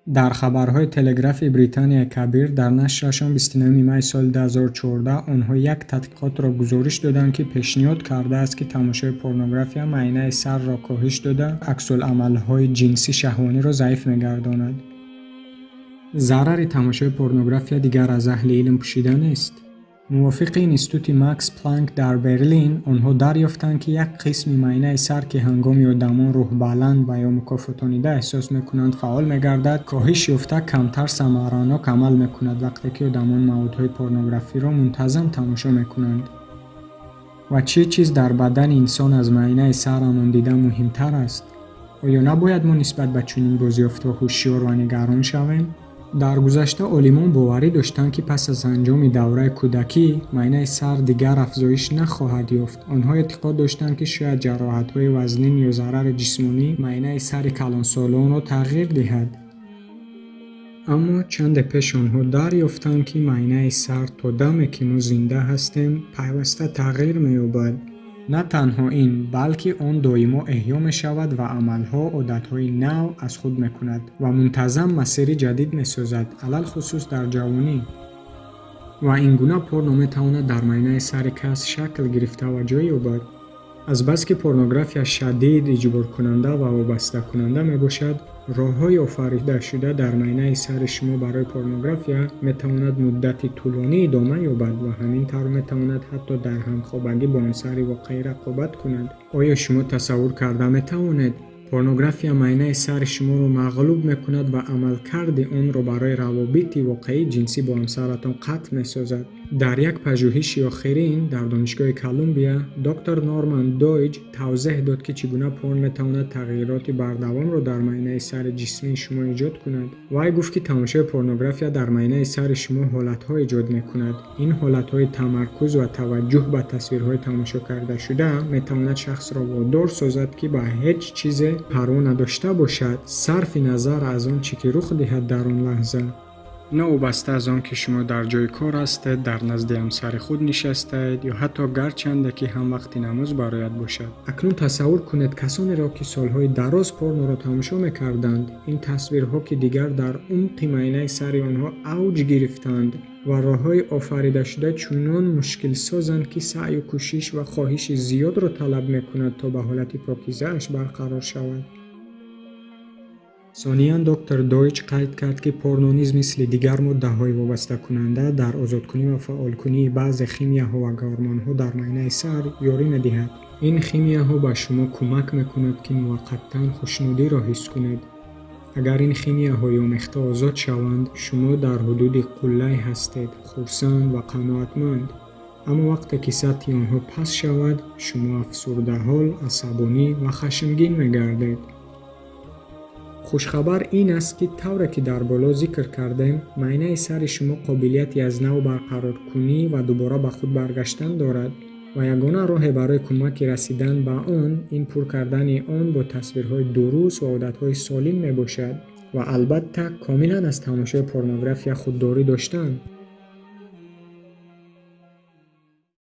Дар хабарҳои Телеграфи Британияи Кабир дар нашрашон 29 май соли 2014 онҳо як тадқиқотро гузориш доданд, ки пешниҳод кардааст, ки тамошои порнография майнаи сарро коҳиш дода, аксулъамалҳои ҷинсӣ шаҳвониро заиф мегардонад. Зарари тамошои порнография дигар аз аҳли илм пӯшида нест. Мувофиқи Институти Макс Планк дар Берлин, онҳо дарёфтанд, ки як қисми майнаи сар, ки ҳангоми одамон рӯҳбаланд ва ё мукофотонида эҳсос мекунанд, фаъол мегардад, коҳиш ёфта, камтар самаранок амал мекунад, вақте ки одамон маводҳои порнографиро мунтазам тамошо мекунанд. Ва чӣ чиз дар бадани инсон аз майнаи сарамон дида муҳимтар аст? Оё набояд мо нисбат ба чунин бозёфтҳо ҳушёр ва нигарон шавем? Дар гузашта олимон боварӣ доштанд, ки пас аз анҷоми давраи кӯдакӣ майнаи сар дигар афзоиш нахоҳад ёфт. Онҳо эътиқод доштанд, ки шояд ҷароҳатҳои вазнин ё зарари ҷисмонӣ майнаи сари калонсолонро тағйир диҳад. Аммо чанде пеш онҳо дарёфтанд, ки майнаи сар то даме, ки мо зинда ҳастем, пайваста тағйир меёбад. На танҳо ин, балки он доимо эҳё мешавад ва амалҳо, одатҳои нав аз худ мекунад ва мунтазам масири ҷадид месозад, алалхусус дар ҷавонӣ. Ва ин гуна порно метавонад дар майнаи сари кас шакл гирифта ва ҷой ёбад. Азбаски порнография шадид иҷборкунанда ва вобастакунанда мебошад, роҳҳои офаридашуда дар майнаи сари шумо барои порнография метавонад муддати тӯлонӣ идома ёбад ва ҳамин тавр метавонад ҳатто дар ҳамхобагӣ бо ҳамсари воқеӣ рақобат кунад. Оё шумо тасаввур карда метавонед? Порнография майнаи сари шуморо мағлуб мекунад ва амалкарди онро барои равобити воқеии ҷинсӣ бо ҳамсаратон қатъ месозад. Дар як пажӯҳиши охирин дар Донишгоҳи Колумбия доктор Норман Дойч тавзеҳ дод, ки чӣ гуна порн метавонад тағйироти бардавомро дар майнаи сари ҷисмии шумо эҷод кунад. Вай гуфт, ки тамошои порнография дар майнаи сари шумо ҳолатҳо эҷод мекунад. Ин ҳолатҳои тамаркуз ва таваҷҷӯҳ ба тасвирҳои тамошокардашуда метавонад шахсро водор созад, ки ба ҳеҷ чизе парво надошта бошад, сарфи назар аз он чӣ ки рух диҳад дар он лаҳза. Новобаста аз он ки шумо дар ҷои кор ҳастед, дар назди ҳамсари худ нишастаед ё ҳатто гарчанде ки ҳам вақти намоз барояд бошад. Акнун тасаввур кунед касонеро, ки солҳои дароз порноро тамошо мекарданд. Ин тасвирҳо, ки дигар дар умқи майнаи сари онҳо авҷ гирифтанд ва роҳҳои офаридашуда чунон мушкилсозанд, ки саъю кӯшиш ва хоҳиши зиёдро талаб мекунад, то ба ҳолати покизааш барқарор шавад. Сониян доктор Дойч қайд кард, ки порно низ мисли дигар моддаҳои вобастакунанда дар озодкунӣ ва фаъолкунии баъзе химияҳо ва гормонҳо дар майнаи сар ёрӣ медиҳад. Ин химияҳо ба шумо кӯмак мекунад, ки муваққатан хушнудиро ҳис кунед. Агар ин химияҳои омехта озод шаванд, шумо дар ҳудуди қуллае ҳастед, хурсанд ва қаноатманд. Аммо вақте ки сатҳи онҳо паст шавад, шумо афсурдаҳол, асабонӣ ва хашмгин мегардед. Хушхабар ин аст, ки тавре ки дар боло зикр кардем, майнаи сари шумо қобилияти аз нав барқароркунӣ ва дубора ба худ баргаштан дорад ва ягона роҳе барои кӯмаки расидан ба он ин пур кардани он бо тасвирҳои дуруст ва одатҳои солим мебошад ва албатта, комилан аз тамошои порнография худдорӣ доштан.